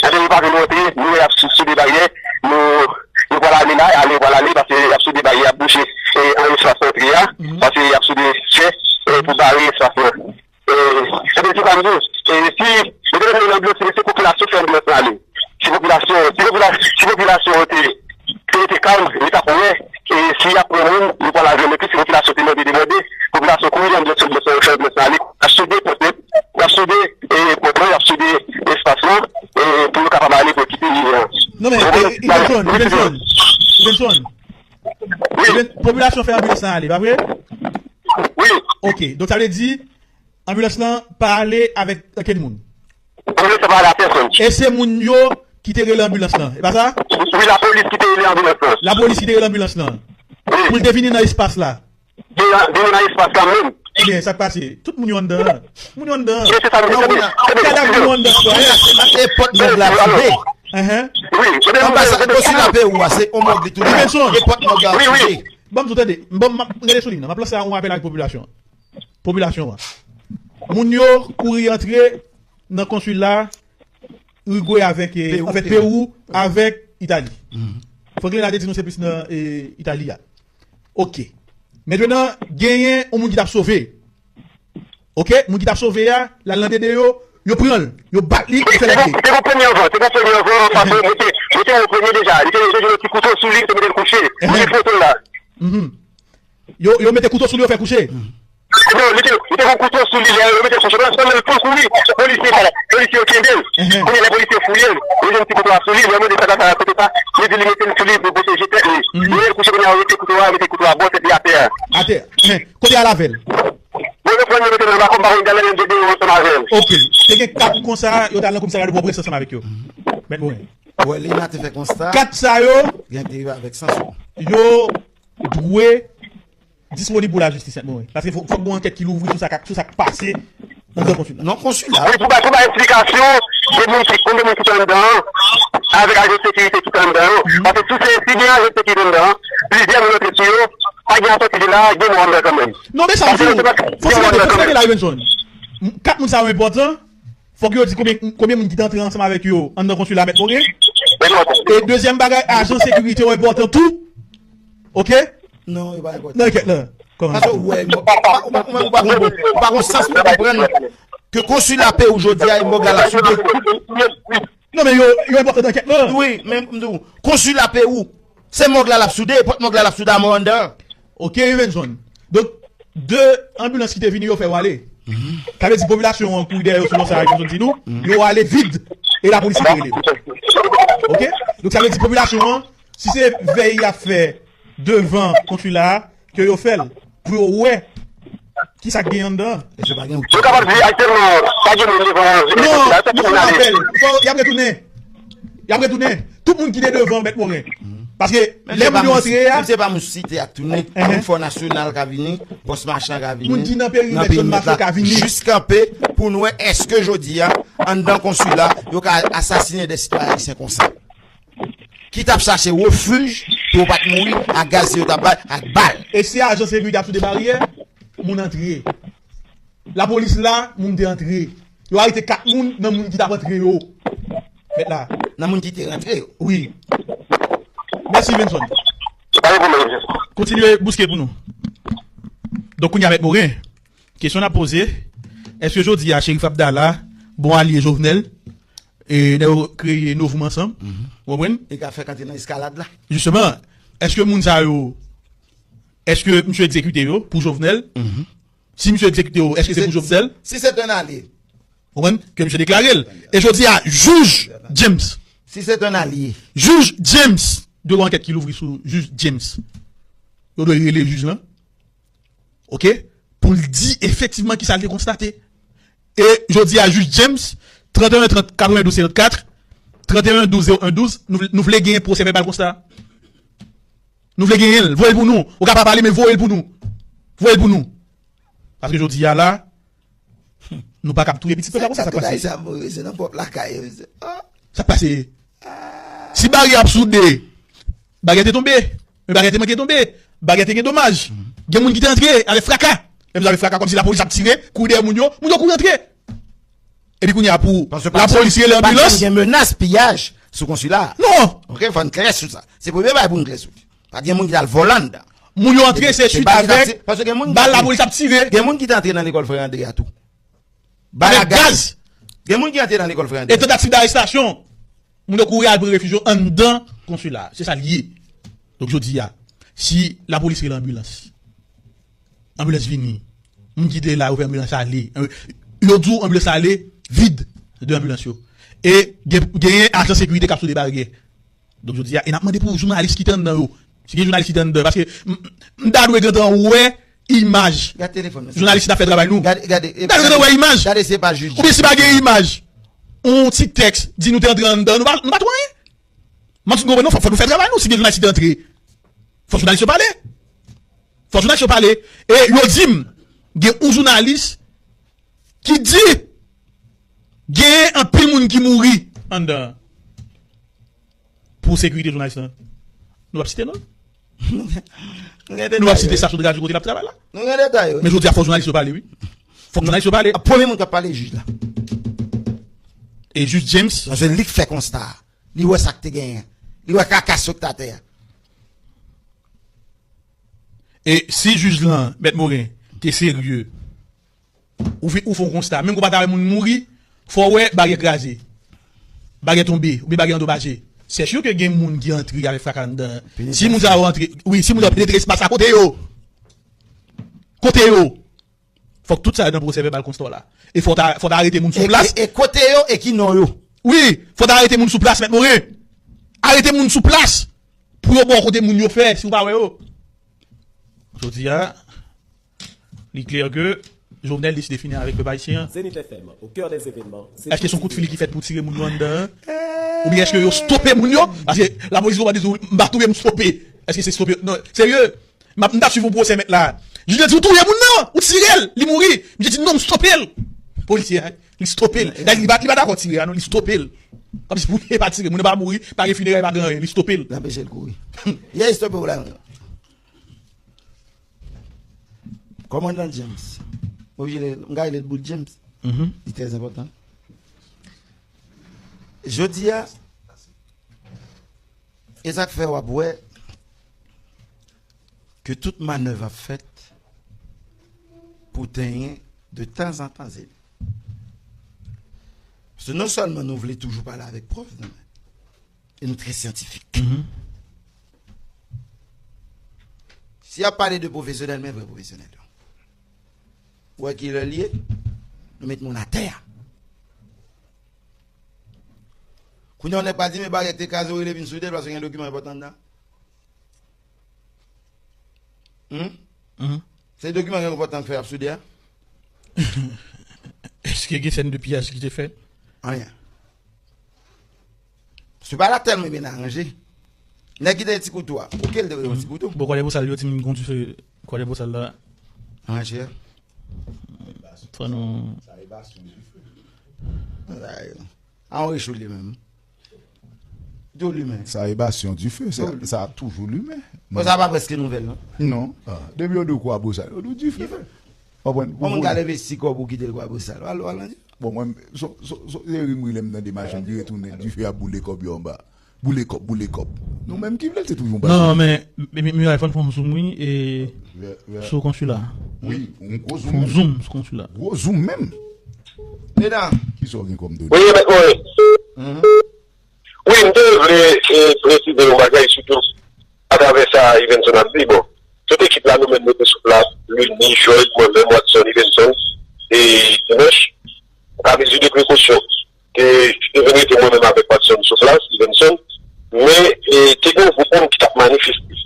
Ebyen, yo pa vle nou antre, nou wè y ap sou, soude baryè, nou, nou pral ale la, ale, yo pral ale, paske y ap soude baryè, y ap bouche, e, an espas antre a, mhm, paske y ap soude fè, e, pou bare espas lan. E, ebyen, se sa m di w, e, si, yo te mete nan anbilans, se popilasyon fè anbilans lan ale. Si popilasyon, si popila-, si popilasyon an te, te rete kalm, li t ap wè, e si y ap pran moun, yo pral al jwenn yo tou, si popilasyon te mande, demande, popilasyon kouri, anbilans, anbilans, anbilans ale, y ap soude pòt yo, y ap soude, e, pòt lan, y ap soude espas lan, e, pou yo kapab ale, pou yo kite lye an. Non, men, e, Ivenson, Ivenson, Ivenson. Wi. Iven-, popilasyon fè anbilans lan ale, pa vre? Wi. Ok, donk sa vle di, anbilans lan pa ale avèk okenn moun. Anbilans lan pa ale ak pèsonn. E se moun yo ki te rele anbilans lan, e pa sa? Wi, lapolis ki te rele anbilans lan. Lapolis ki te rele anbilans lan. Wi. Pou l te vini nan espas la. Vini nan espas la menm. Ebyen, sa k pase? Tout moun yo anndan an. Moun yo anndan an. Wi, se sa m di. Tande, tande, tande. Gade moun yo anndan an. E pòt mòg la ap soude. Enhen. Wi, tande, tande. Anbasad konsila Perou a, se yon mòg li tounen. Benson. E pòt mòg la ap soude. Wi, wi. Ban m di w, tande. Ban m, m ap rete sou liy nan. M ap lanse yon apèl avèk popilasyon an. Popilasyon an. Moun yo kouri antre nan konsila Uruguay avèk, eh, Perou, anfèt, Perou avèk Itali. Franklin la te di nou se plis nan, eh, Itali a. Ok. Mentnan, genyen yon moun ki t ap sove. Ok, moun ki t ap sove a, l al nan dede yo, yo pran l, yo bat li, yo fè l ale. Te gon premye anvan, te gon premye anvan, paske mwen te, mwen te wè premye deja. Li te, yo jwenn yon ti kouto sou li, yo te mete l kouche. Mwen gen foto l la. Yo, yo mete kouto sou li, yo fè kouche. Non, li te, li te gon kouto sou li, lè yo mete l kouche, pandan l kouri, polisye, polisye yo kenbe l. Kounye a lè polisye fouye l, yo jwenn ti kouto a sou li, yo mande sa k ap fè a kote sa, yo di li mete l sou li pou pwoteje tèt li. Yo mete l kouche, kounye a yo mete kouto a, yo mete kouto a bò tèt li atè a. Atè. Kote y al avè l? Bon, yo pran l, yo mete l nan baton, m pa konn, m t al nan dede yo ansanm avè l. Ok. Te gen kat konsa, yo t al nan komisarya de Pòtoprens ansanm avèk yo. Mèt Moren. Wè, Lena te fè konsta. Kat sa yo, gen te rive avèk sans yo. Yo dwe disponib pou lajistis, Mèt Moren. Paske fò, fòk gon ankèt ki louvri sou sa k, sou sa k pase anndan konsila. Non, konsila. Wi, pou bay, pou bay eksplikasyon de moun ki, konbyen moun ki te anndan an, avèk ajan sekirite ki te anndan an. Paske si se, si gen ajan sekirite anndan an, plizyè moun antre sou yo, pa gen asòti de la, gen mò anndan kanmenm. Non, men sa m di w, fòk se gade, fòk se gade la, Benson. Kat moun sa yo enpòtan, fòk yo di konbyen, konbyen moun ki te antre ansanm avèk yo anndan konsila, Mèt Moren. E dezyèm bagay, ajan sekirite yo enpòtan tou. Ok? Non, yo pa enpòtan. Nan ankèt la. Kòman? Paske ou wè, ou pa, ou pa, ou pa, ou pa, ou pa gon sans pou konprann ke konsila Perou jodi a, e mòg la l ap soude. Non, men yo, yo enpòtan nan ankèt la. Wi, men m di w, konsila Perou, se mòg la l ap soude, pòt mòg la l ap soude a mò anndan. Ok, Rivenson. Donk, de anbilans ki te vini, yo fè yo ale. Sa vle di popilasyon an kouri dèyè yo selon sa Rivenson di nou, yo ale vid, e lapolis ki te rele. Ok? Donk, sa vle di popilasyon an, si se vèy y ap fè devan konsila a, ke yo fè l, pou yo wè kisa k gen anndan an. Èske pa gen wout? Yo kapab di aktyèlman, pa gen moun devan, non, nou fè yon apèl. Fò, y ap retounen. Y ap retounen. Tout moun ki te devan, Mèt Moren. Paske lè moun yo antre a, menm se pa moun Site a k tounen, moun Fò Nasyonal ka vini, Pòs Machan ka vini, moun ki nan perimèt zòn Mafe ka vini. Jis kanpe pou n wè èske jodi a, anndan konsila, yo ka asasinen de sitwayen ayisyen konsa ki t ap chache refij pou yo pa t mouri ak gaz yo t ap bay, ak bal. E si ajan sekirite ap sou de baryè, moun antre. Lapolis la, moun te antre. Yo arete kat moun nan moun ki t ap antre yo. Mèt la. Nan moun ki te rantre yo. Wi. Mèsi, Benson. Pa gen pwoblèm, Jezi. Kontinye bouske pou nou. Donk, kounye a, Mèt Moren, kesyon n ap poze, èske jodi a, Cherif Abdallah, bon alye Jovenel, e nèg yo kreye Novoum ansanm, ou konprann? E ka fèk antre nan eskalad la. Jisteman, èske moun sa yo, èske misye egzekite yo pou Jovenel? Si misye egzekite yo, èske se pou Jovenel? Si se te yon alye. Ou konprann? Ke misye deklare l. E jodi a, jij James. Si se te yon alye. Jij James. Dwe gen ankèt ki louvri sou jij James. Yo dwe rele jij lan. Ok? Pou l di efektivman kisa l te konstate. E jodi a, jij James, trant e en trant katrevendouz senkannkat, trant e en douz zewo en douz, nou, nou vle genyen pwosè vèbal konsa. Nou vle genyen l, voye l pou nou. Ou ka pa pale, men voye l pou nou. Voye l pou nou. Paske jodi a la, nou pa kab touye pitit pèp la konsa, sa k pase? Sa k pase? Si baryè ap soude, baryè te tonbe, men baryè te manke tonbe, baryè te gen domaj. Gen moun ki te antre avèk fraka. Lè m di avèk fraka, kòmsi lapolis ap tire, kouri dèyè moun yo, moun yo kouri antre. Epi kounye a pou lapolis rele anbilans. Gen menas piyaj sou konsila a. Non. Ok, fò n klè sou sa. Se premye bagay pou n klè sou li. Pa t gen moun ki t al vòlè anndan. Moun yo antre se swit avèk bal lapolis ap tire. Gen moun ki te antre nan lekòl Frè Andre a tou. Avèk gaz. Gen moun ki antre nan lekòl Frè Andre. E tantativ darestasyon. Moun yo kouri al pran refij yo anndan konsila a. Se sa l ye. Donk jodi a, si lapolis rele anbilans, anbilans vini, moun ki te la yo fè anbilans ale. Yo di w anbilans ale vid de anbilans yo. E gen, genyen ajan sekirite k ap sou de baryè. Donk jodi a, e n ap mande pou jounalis ki te anndan yo. Si gen jounalis ki te anndan, paske m, m, m ta dwe gentan wè imaj. Gade telefòn nan. Jounalis ki t ap fè travay nou. Gade, gade, m ta dwe gentan wè imaj. Gade, se pa jij. Oubyen si pa gen imaj, yon ti tèks di nou te antre anndan, nou pa, nou pa twò anyen. M ap fin konprann nou, fò, fò nou fè travay nou, si gen jounalis ki te antre. Fò jounalis yo pale. Fò jounalis yo pale. E yo di m, gen yon jounalis ki di, gen anpil moun ki mouri anndan an. Pou sekirite jounalis lan. Nou p ap site non l. Nou p ap site estasyon de radyo kote l ap travay la. Nou gen detay, wi. Men jodi a, fò jounalis yo pale, wi. Fòk jounalis yo pale. Premye moun k ap pale, jij la. E jij James. Paske li k fè konsta a. Li wè sa k te genyen. Li wè kakas yo k te atè a. E si jij lan, Mèt Moren, te serye, ou, vi- ou fè yon konsta, menm ke w pa ta wè moun mouri, fò w wè baryè kraze, baryè tonbe, oubyen baryè andomaje. Se si ke gen moun ki antre avèk fraka anndan. Si moun sa yo antre, wi, si moun sa yo penetre espas la, kote yo? Kote yo? Fòk tout sa yo nan pwosè vèbal konsta w la. E fò w ta, fò w ta arete moun sou plas. E, e kote yo e ki non yo? Wi, fò w ta arete moun sou plas, Mèt Moren. Arete moun sou plas pou yo ba w kote moun yo fè, si w pa wè yo. Jodi a, li klè ke Jovenel deside fini avèk pèp ayisyen an. Zenith F M, au cœur des événements. Èske se yon kout fili ki fèt pou tire moun yo anndan an? Oubyen èske yo stope moun yo? Paske lapolis yo pa di tou, m pa touye m stope. Èske se stope? Non, serye. M ap, m t ap swiv yon pwosè mèt la. Jij la di, "Ou touye moun nan, ou tire l, li mouri." Misye di, "Non, m stope l." Polisye a, li stope l. Dayè, li pa, li pa dakò tire a, non, li stope l. Kòmsi pou li pa tire, moun nan pa mouri, pa gen fineray, pa gen anyen, li stope l. L anpeche l kouri. Ye, li stope w la. Kòmandan James. M oblije rele, m ka rele l bout James. Li trè enpòtan. Jodi a, e sa k fè w ap wè ke tout manèv ap fèt pou tenyen de tanzantan zeli. Paske non sèlman nou vle toujou pale avèk prèv, non, men, e nou trè syantifik. Si y ap pale de pwofesyonèl, men vrè pwofesyonèl yo. Ou wè kilè l ye? Nou met moun atè a. Kounye a, yon nèg pa di, men bagay te kraze, ou rele vin soude l paske gen dokiman enpòtan anndan. Hmm? Se dokiman ki enpòtan k fè y ap soude a? Èske gen sèn de piyaj ki te fèt? Anyen. Se pa la tèlman byen aranje. Nèg ki te ti kouto a, oke l te yon ti kouto. Bon, Kwadèbosal, yo di m gon dife Kwadèbosal la. Anyen, chè. Fò nou. A, on recho li menm. Tou limen. Sa e basyon dife, sa, sa ap toujou limen. Bon, sa pa prèske nouvèl, non? Non. Ah, depi yo di w Kwabosal, yo di w dife. Dife. Konprann? Kòman w ka leve si kòb ou kite l Kwabosal? Al, al nan dife. Bon, mwen, son, son, son, se ri m ri lè m tande machin ki retounen, dife ap boule kòb yo anba. Boule kòb, boule kòb. Nou menm ki vle l, se toujou yon bagay. Non, men, men, men, men, fò n fè yon zoom, wi, e sou konsila. Wi, yon gwo zoom menm. Fè yon zoom sou konsila. Gwo zoom menm. Medan. Kisa w gen kòm done? Wi, mèt Moren. Wi, m te vle, e, presize yon bagay, sitou atravè sa Ivenson ap di. Bon, tout ekip la, nou menm, nou te sou plas, Luny, Joy, mwen menm, Watson, Ivenson, e dimanch, pa mezi de prekosyon, te, te vin rete mwen menm avèk Watson sou plas, Ivenson, men, e, te gen yon gwoup moun ki t ap manifeste.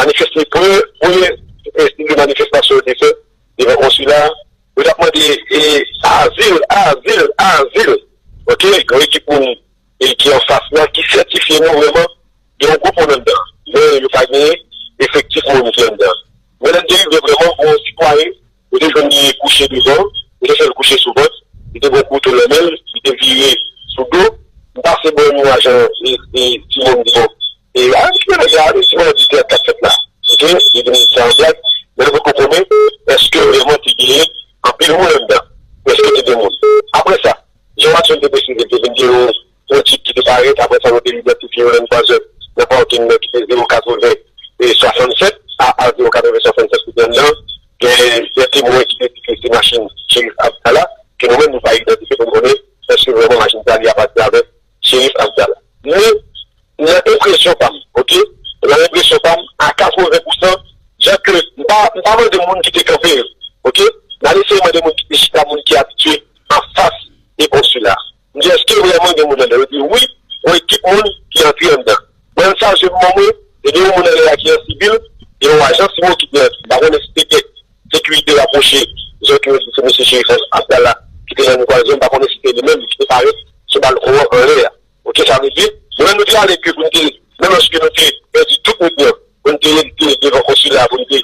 Manifeste, premye, premye, e, estil de manifestasyon yo te fè devan konsila, yo t ap mande, e, azil, azil, azil. Oke, yon ekip moun, e, ki anfas lan, ki sètifye nou vrèman, gen yon gwoup moun anndan. Men yo pa gen efektif moun ki anndan. Men lè n te rive vrèman, yon sitwayen, yo te jwenn li kouche devan, yo te fè l kouche sou vant, li te gen yon kouto nan men l, li te vire sou do. M pase bò yon ajan, e, e, timoun, di, bon, e, a, ki bagay la, a, timoun di teyat k ap fèt la. Oke, li di m se yon blag, men nou poko konnen èske vrèman te genyen anpil moun anndan. Èske te gen moun? Apre sa, jan Watson te presize, te vin gen yon, yon tip ki te parèt, apre sa, nou te idantifye yon Land Cruiser nan pakin nan ki te zewo katreven e swasannsèt, A A zewo katreven swasannsèt ki te anndan. Gen de temwen ki te di ke se machin Cherif Abdallah, ke nou menm nou pa idantifye pou n konnen èske vrèman machin sa li apatyen avèk Cherif Abdallah. Men, nan enpresyon pa m, oke? Nan enpresyon pa m, a katreven pousan, jan ke m pa, m pa mande moun ki te kanpe yo, oke? M pa nesesèreman mande moun ki te chita, moun ki abitye anfas de konsila. M di, èske vrèman gen moun anndan? Yo di, wi, yon ekip moun ki antre anndan. Mwen, m chaje m ban mwen, e gen yon moun anndan la ki an sibil, e yon ajan simo ki te antre. M pa konnen si se kèk sekirite rapwoche, jan ke yo di se mesye Cherif Abdallah ki te nan Land Cruiser, m pa konnen si se li menm ki te parèt sou balkon an anlè a. Oke, sa vle di, nou Lè nou te ale ke pou n te, menm lòske nou te pèdi tout nou byen, pou n te rete devan konsila, pou n te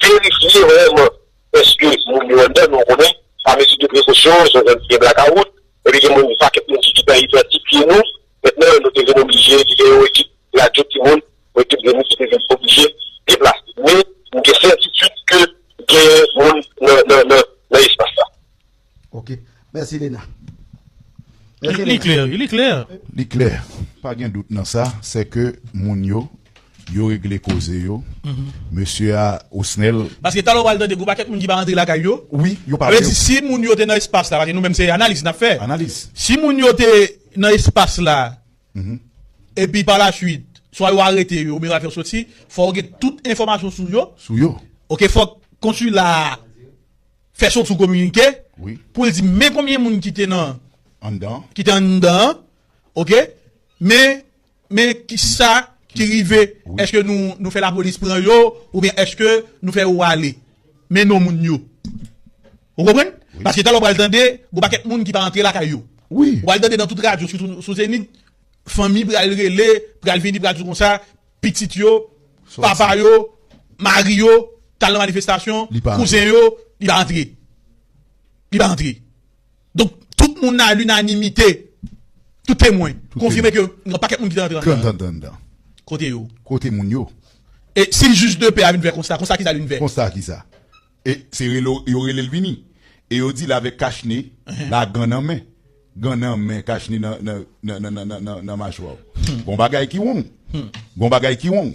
verifye vrèman èske moun yo anndan, nou konnen, pa mezi de prekosyon, se yon zòn ki gen blakawout, epi gen moun, pakèt moun ki, ki te idantifye nou. Mentnan, nou te vin oblije, ki gen yon ekip radyo timoun, yon ekip de moun ki te vin oblije deplase. Men, m gen sètitid ke gen moun nan, nan, nan, nan espas la. Ok. Mèsi, Lena. Li klè, li klè. Li klè. Pa gen dout nan sa, se ke moun yo, yo regle koze yo. Mesye a, Osnel. Paske talè w pral tande gwo pakèt moun ki pa rantre lakay yo. Wi, yo pa Sa vle di, si moun yo te nan espas la, paske nou menm se analiz n ap fè. Analiz. Si moun yo te nan espas la, epi pa la swit, swa yo arete yo, oubyen yo al fè yo soti, fò w gen tout enfòmasyon sou yo. Sou yo. Ok, fòk konsila a fè soti yon kominike Wi. Pou l di men konbyen moun ki te nan Anndan. Ki te anndan an, ok? Men, men kisa ki rive? Èske nou, nou fè lapolis pran yo, oubyen èske nou fè yo ale? Men non moun yo. Ou konprann? Paske talè w pral tande, gwo pakèt moun ki pa rantre lakay yo. Wi. Ou pral tande nan tout radyo, sitou sou Zenith, fanmi pral rele, pral vini, pral di konsa, pitit yo, papa yo, mari yo, t al nan manifestasyon, kouzen yo, li pa antre. Li pa antre. Donk, tout moun nan linanimite, tout temwen, konfime ke gen pakèt moun ki te antre anndan. Kote yo? Kote moun yo? E si jij de pè a vin fè konsta, konsta kisa li vin fè? Konsta kisa? E se rele, yo rele l vini. E yo di l avèk kachne, la gan nan men. Gan nan men, kachne nan, nan, nan, nan, nan, nan, nan machwa w. Gon bagay ki wrong. Gon bagay ki wrong.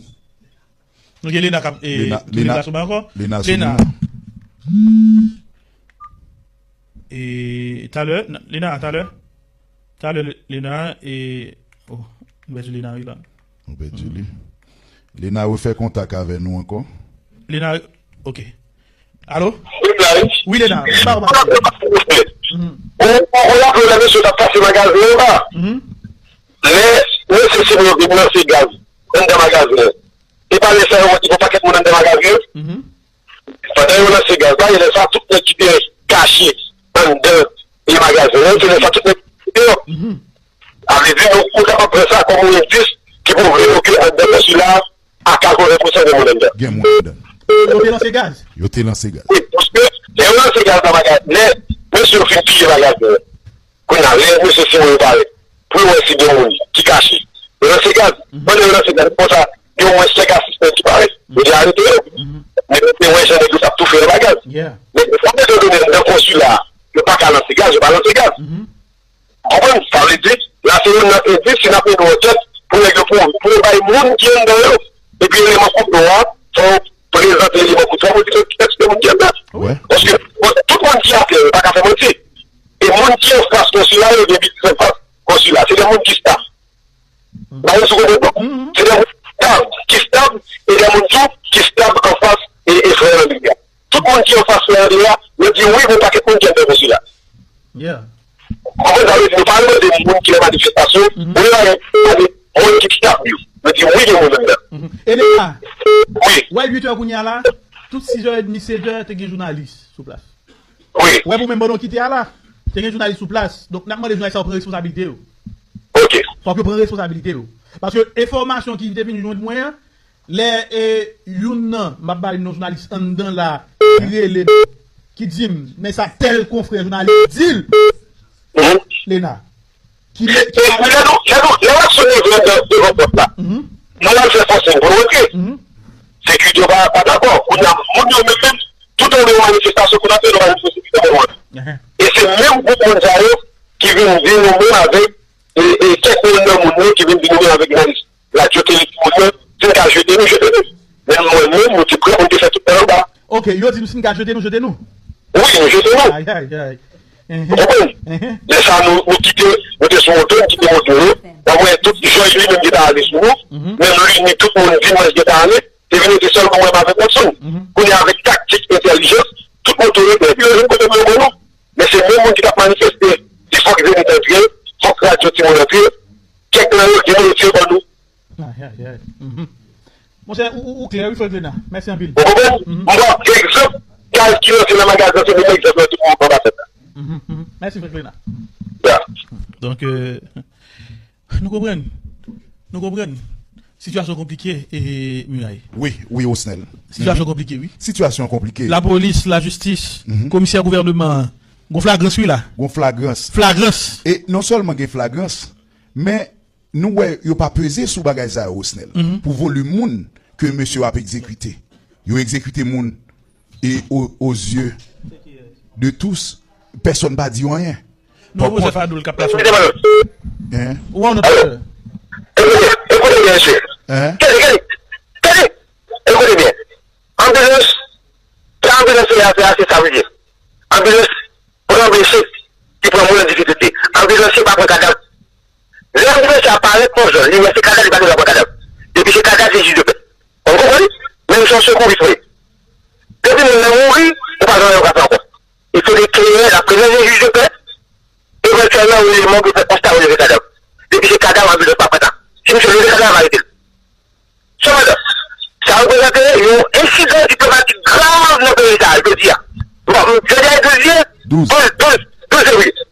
Nou gen Lena k ap e, Lena, Lena sou mwen ankò. Lena sou mwen. E talè, Lena, talè. Talè, Lena, e. Oh, nou pèdi Lena, wi, la. Nou pèdi li. Lena refè kontak avè nou ankò. Lena, ok. Alo? Wi, Clarisse. Wi, Lena. Ou ou ou raple lè mesye t ap pase magazen anba. Lè mesye Simon vin lanse gaz anndan magazen an. E pa lè sa yo wè gen yon pakèt moun anndan magazen an. Pandan yo lanse gaz la, e lè sa tout nèg ki te kache anndan e magazen an, se lè sa tout nèg ki deyò. Sa vle di nou, nou kapab pran sa kòm yon endis ki pwouve nou ke anndan konsila a katreven pousan gen moun anndan. Gen moun anndan. Yo te lanse gaz. Yo te lanse gaz. Wi, paske lè yo lanse gaz nan bagay, lè mesye yo fin piye bagay yo, kounye a, lè mesye Simon yo parèt, pou yo wè si gen moun ki kache, yo lanse gaz. Pandan yo lanse gaz, konsa, gen omwen senk a sis nèg ki parèt. Yo di arete yo. Men yo te wè jan nèg yo t ap toufe nan bagay. Men, pandan yo tounen nan konsila, yo pa ka lanse gaz, yo pa lanse gaz. Konprann? Sa vle di, la se youn nan endis, si n ap mennen ankèt, pou nèg yo pwouve, pou yo bay moun ki anndan yo. Epi eleman koudlo a, fò yo prezante eleman koudlo a, pou di ki kiyès ki moun ki anndan. Paske, bon, tout moun ki atè, yo pa ka fè manti. E moun ki anfas konsila, yo gen biznis anfas konsila. Se de moun ki stab. Ba yo sou konprann non. Se de moun ki stab, ki stab, e de moun tou ki stab anfas e, e frè Landry a. Tout moun ki anfas frè Landry a, yo di wi, gon pakèt moun ki anndan konsila. Konprann sa vle di, nou pa mande moun ki nan manifestasyon, nou pa mande moun ki stab yo. Nou di wi, gen moun anndan. E Lena, wè uit è kounye a la, tout sis è edmi, sèt è, te gen jounalis sou plas. Wè pou menm pandan w kite a la, te gen jounalis sou plas. Donk, n ap mande jounalis sa yo pran responsabilite yo. Fòk yo pran responsabilite yo. Paske enfòmasyon ki te vin jwenn mwen an, lè e, youn nan, m ap ba li non jounalis anndan la, ki rele m, ki di m, men sa tèl konfrè jounalis di l, Lena. Ki, ki, lè nou, lè nou, lè w ap sonje devan, devan pòt la, nou al fè fòsing pou nou rantre. Sekirite yo pa, pa dakò. Kounye a, moun yo menm, menm, tout anlè yon manifestasyon pou n antre, nou pa jwenn sekirite pou nou rantre. E se menm gwoup moun sa yo ki vin di nou menm avèk, e, e kèk moun nan moun yo ki vin di nou menm avèk jounalis radyo, tele, timoun yo, si n ka jete nou, jete nou. Men mwen menm, nou te prè pou n te fè tout tan anba. Ok, yo di nou si n ka jete nou, jete nou. Wi, nou jete nou. Ayayay. Ou konprann? Lè sa, nou, nou kite, nou te sou moto, nou kite moto yo. Nan mwen, tout Jòj li menm gentan ale sou nou. Men Lini, tout moun dimanch gentan ale. Te vin rete sèl mwen avèk Watson. Kounye a, avèk taktik, entèlijans, tout moto yo, epi yo jwenn kote pou yo pran nou. Men se menm moun ki t ap manifeste, di fòk Zenith antre, fòk radyo timoun antre. Kèk nan yo, gen moun yo tiye ban nou. Ayayay. Monchè, ou, ou, ou klè, wi, Franklina. Mèsi anpil. Ou konprann? M pral egzanp, gaz ki rantre nan magazen, se menm egzanp nan tout moun anba tèt la. Mèsi, Franklina. Ya. Donk, euh, nou konprann. Nou konprann. Sitiyasyon konplike, e, Miray. Wi, wi, Osnel. Sitiyasyon konplike, wi. Sitiyasyon konplike. Lapolis, lajistis, komisè gouvènman an, gon flagrans, wi, la. Gon flagrans. Flagrans. E non sèlman gen flagrans, men nou wè yo pa peze sou bagay sa yo, Osnel, pou volim moun ke mesye yo ap egzekite. Yo egzekite moun e o, o zye de tous, pèsonn pa di yo anyen. Non, Joseph Adoul k ap pase yon. Hein? Ou wè yon nòt pase. Ekoute, ekoute byen, mesye. Hein? Tande, tande, tande. Ekoute byen. Anbilans, sa anbilans la fè a, se sa li ye. Anbilans pran blese, li pran moun an difikilte. Anbilansye pa pran kadav. Lè anbilansye a parèt nan zòn, li wè se kadav, li pa gen dwa pran kadav. Depi se kadav, se jij de pè. Ou konprann? Menm si se yon sekouris li ye. Depi moun nan mouri, ou pa janm wè l ka fè ankò. Li fè de kleren, l ap prezante jij de pè. Evantyèlman, ou leve mòg, ou fè konsta, ou leve kadav. Depi se kadav, anbilans pa pran ta. Si misye leve kadav, arete l. Sepandan, sa reprezante yon ensidan diplomatik grav nan peyi sa a, jodi a. Bon, jodi a e douz jen, douz, douz, douz fevriye.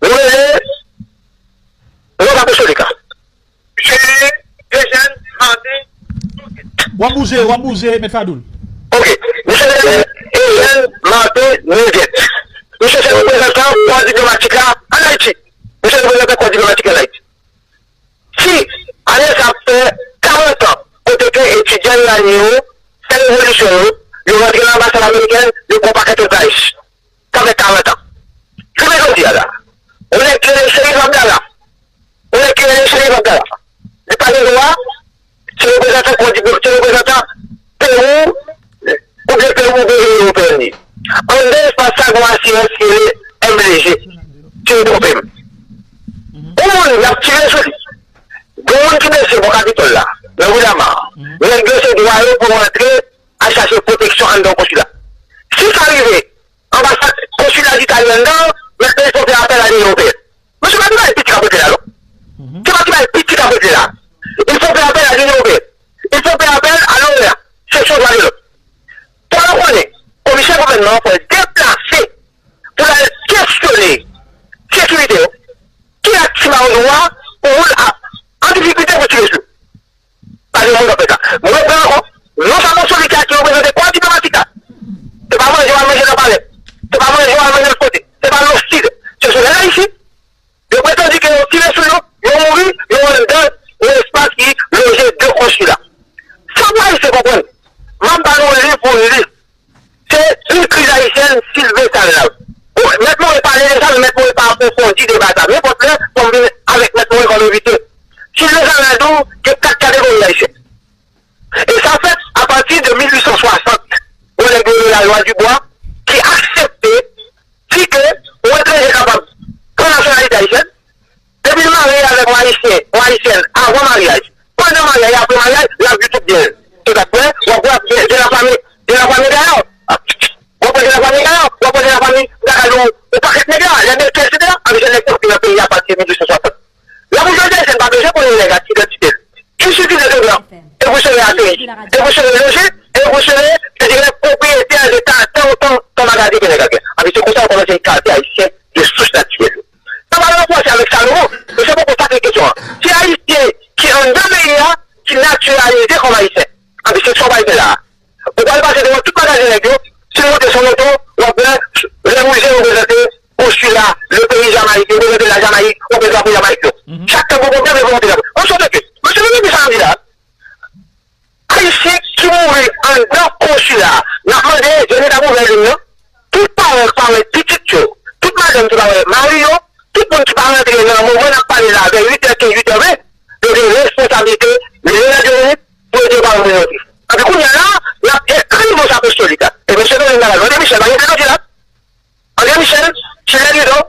Nou rele Wòb Apostolik la. Misye rele Eugène Martin Noguet. W ap bouje, w ap bouje, Mèt Fadoul. Ok. Misye rele Eugène Martin Noguet. Misye se reprezantan kò diplomatik la ann Ayiti. Misye se reprezantan kò diplomatik la ann Ayiti. Ki ane sa ap fè karant an kote ke etidyan iranyen yo fè revolisyon yo, yo rantre nan anbasad amerikèn, yo pran pakèt otaj. Sa fè karant an. Jounen jodi a la, yon nèg ki rele Cherif Abdallah, yon nèg ki rele Cherif Abdallah, li pa gen dwa, se reprezantan kò diplo-, se reprezantan Pewou, oubyen Pewou oubyen Inyon Ewopeyèn li. Anndan espas sa gon asirans ki rele M L G, si m twonpe m. Yon moun y ap tire sou li. Gen moun ki blese bò Kapitòl la, nan Rue Lamarre. Nèg yo se dwa yo pou yo antre al chache pwoteksyon anndan yon konsila. Si sa rive, anbasad, konsila Ditali anndan, mèt la, il faut faire appel à l'Union européenne. Mesye, pa ti bagay piti k ap regle la, non. Se pa ti bagay piti k ap regle la. Il faut faire appel à l'Union européenne. Il faut faire appel à l'OEA, seksyon dwa de lòm. Fò yo konnen, komisè gouvènman an fò l deplase pou l al kesyone sekirite yo. Ki ak ti mawozo a pou moun ap an difikilte pou tire sou yo. Pa gen moun k ap fè sa. Mwen reprann ankò, non sèlman Solikè ki reprezante kò diplomatik la, se pa manje w al manje nan palè, se pa manje w al manje lòt kote, se pa lòt sid, se sou lè Ayiti. Yo pretandi ke yo tire sou yo, yo mouri, yo anndan yon espas ki loje de konsila. Sa pou Ayisyen konprann, m ap ba nou yon liv pou n li. Se Une crise haïtienne, Sylvain Salnave. Bon, Mèt Morin pale de sa, men Mèt Morin pa apwofondi deba sa. Nenpòt lè, fò m vin avèk Mèt Morin kòm envite. Sylvain Salnave di w gen kat kategori Ayisyen. E sa fèt apati de mil uit san swasant, yon nèg yo rele Lalwa Dibwa, ki aksepte di ke yon etranje kapab pran nasyonalite ayisyèn, depi l marye avèk yon Ayisyen, yon Ayisyèn, avan maryaj, pandan maryaj, apre maryaj, l ap viv tout byen l. Se dat vre, w ap wè ap gen de la fami, de la fami dayè. W ap wè de la fami dayè, w ap wè de la fami Dakadou, yon pakèt nèg la, lè Belkè, etsetera. Ann di se nèg yo ki nan peyi a pati de mil uit san swasant. Laboujwazite ayisyèn pa bezwen konnen nèg a ki idantite l. Il suffit de devan. E pou sere aseri. E pou sere loje. E pou sere, je dirais, pwopriyetè de ta, tan, tan, tan magazen ke nèg la gen. Anpi se konsa yo kòmanse eskalte ayisyen de souch natirèl yo. Sa pa ranfòse avèk Salomo, men se poko sa ki kesyon an. Se ayisyen ki anndan peyi a ki natiralize kòm ayisyen. Anpi se sa w pral gen la a. Ou pral pase devan tout magazen nèg yo, si w monte sou moto, w ap wè lè mouze yo prezante konsila, le peyi Jamayik, yo prezante la Jamayik, ou gen drapo Jamayik yo. Chak tan gon pwoblèm, yo monte drapo. An sòt ke, mesye, nou tande sa n ap di la. Ayisyen ki mouri anndan konsila a, n ap mande, Dye Nèt ap ouvè lil nan, tout paran k pa wè pitit yo, tout madanm ki pa wè mari yo, tout moun ki pa rantre nan moman n ap pale la, vè uit è kenz, uit è ven, yo gen responsablite, lè yo vini, pou yo te pa moun yo di. Anpi kounye a la, n ap ekri Wòb Apostolik la. E mesye Domingue Lagarde, André Michel pa gen plenati la. André Michel, Chilè Didon,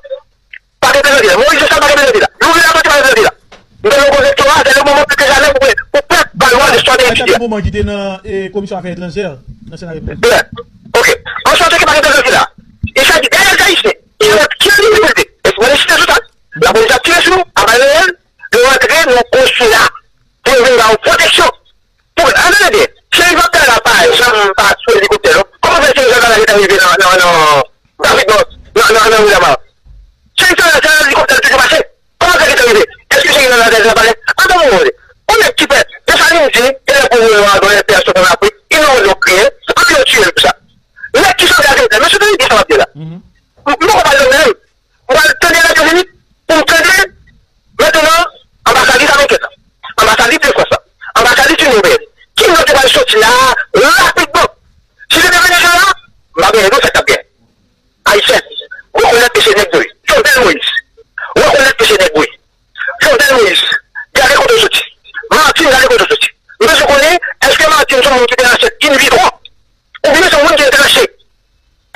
pa gen plenati la. Moyiz Jochèl pa gen plenati la. Louis Latortue pa gen plenati la. M te nan gwo elektora, se le moman ke jamè pou, pou pèp ba lwa listwa de etidye. Moman ki te nan komisyon afè etranjè nan Sena Repiblik la. Ok. An sòt ke pa gen plenati la. Il s'agit de lèzayisyen ki nan pye difikilte. E si mwen deside sou sa, lapolis ap tire sou nou, a bal reyèl, yo rantre nan konsila pou yo vin ba yo pwoteksyon. Pou, an tande byen, Cheriv Abdala pa janm pa sou elikoptè, non. Kòman fè Cheriv Abdala gentan rive nan, nan, nan, rapidman, nan, nan, nan Rue Lamarre? Cheriv Abdala, se nan elikoptè l toujou mache. Kòman sa gentan rive? Èske Cheriv Abdala te nan palè? An tande mwen, Moïse, gade kote w soti. Martine, gade kote w soti. M bezwen konnen, èske Martine se yon moun ki te nan chèf in vitro? Oubyen se yon moun ki te nan chèf?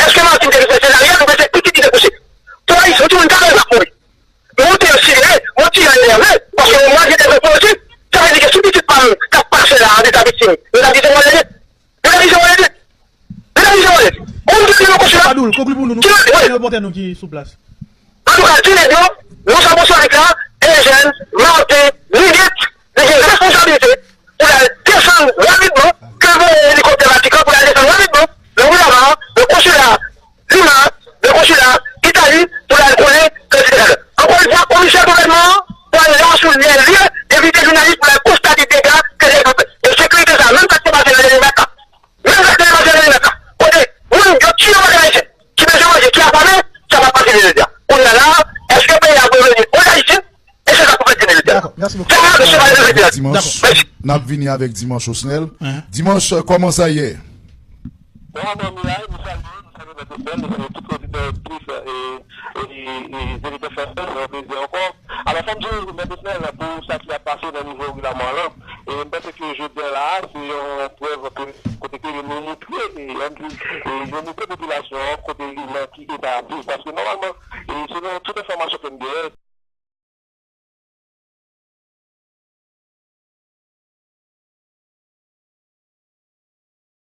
Èske Martine te vin fè sezaryèn oubyen se pitit li te kouche? Pou Ayiti, yon timoun katòz ap mouri. Monte yo sivile, monte yo enève, paske mwen ki te fè politik, sa vle di ke si pitit pa m t ap pase la an eta viktim, yo t ap di se vòlè li ye. Yo t ap di se vòlè li ye. Yo t ap di se vòlè li ye. Moun ki te nan konsila, Padoul, konkli pou nou, nou ki gen repòtè nou ki sou plas. Antouka, di nèg yo, nou sa Bonswa Vit la, Ejèn, Marten, Lidit, li gen responsabilite pou l al desann rapidman, ke l voye elikoptè Vatikan pou l al desann rapidman, nan Ri Lama, nan konsila Lima, nan konsila Itali, pou l al konnen kantite dega. Ankò yon fwa, komisè gouvènman an pral la sou lè lye, envite jounalis pou l al konstate dega ke nèg yo fè. E sekirite sa, menm sa k te pase nan Lelinak la, menm sa k te pase nan Lelinak la, kote moun yo tiye yon pakèt Ayisyen ki bezwen manje, ki afame, sa p ap pase jodi a. Kounye a la, èske peyi a ap reveni o rèj Ayisyen? E se sa k pou fèt jodi a. Dakò, mèsi bokou. Sa, mesye, pa reflechi la. Dimanche, dakò, mèsi. N ap vini avèk Dimanche Osnel. Dimanche, kòman sa ye? Bon, bon, Miray, nou salye, nou salye Mèt Osnel, nou salye tout oditè, aktris e, e, e, e zeditè Frans Press, yon plezi ankò. Alò, fò m di w, Mèt Osnel, pou sa ki ap pase nan nivo Ri Lama lan, e m panse ke jodi a la, se yon prèv ke kote ke nou moutre, e, ann di, e, nou moutre popilasyon an kote li nan ki eta ap viv. Paske nòmalman, e, selon tout enfòmasyon ke m genyen,